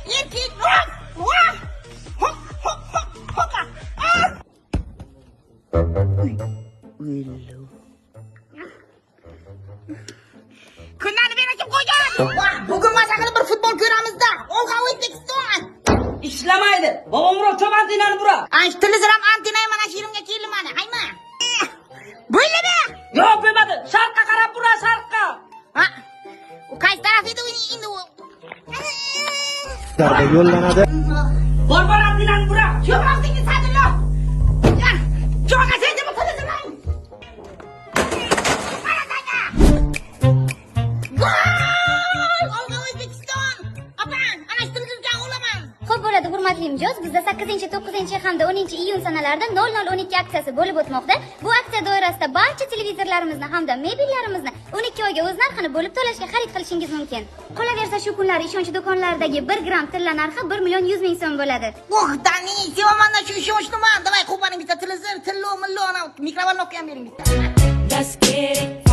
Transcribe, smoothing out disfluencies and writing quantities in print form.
Erkek. Vah! Vah! Hop, hop, hop, hopa. Ah! Uy, uylo. Kunlarni beri kim qo'ygan? Vah, bugun maza qilib bir futbol ko'ramizda. Olg'a, O'zbekiston! Ishlamaydi. Bobomurod, chop, antenani bura. Ay, televizor ham, antena ham mana shu yerimga keldi mana. Hayma. Bo'ldimi? Yo'q, bo'lmadi. Sharqqa qarab bura, sharqqa. Ha? U qaysi taraf edi endi u? Zarba yo'llanadi. Bor, bor, antenani bura. Yo'q, og'zingni, Sadullo. Ya, jo'ga sen deb televizoring. Mana sanga. Gol! Olg'a, O'zbekiston! Opam, ana shu televizorga olaman. Xo'p bo'ladi, hurmatli mijoz, bizda 8, 9 hamda 10 iyun sanalarida 0012 aksiyasi bo'lib o'tmoqda. Bu aksiya doirasida barcha televizorlarimizni hamda mebellarimizni 12 oyga o'z narxini bo'lib to'lashga xarid qilishingiz mumkin. Qolaversa, shu kunlari ishonch do'konlaridagi 1 gramm tilla narxi 1 million 100 ming so'm bo'ladi. Ух, Dani, sevaman shu ishonchni man. Давай, qo'paning bitta televizor, tillo, millo, ana микроволновка ham bering bitta. Let's get it.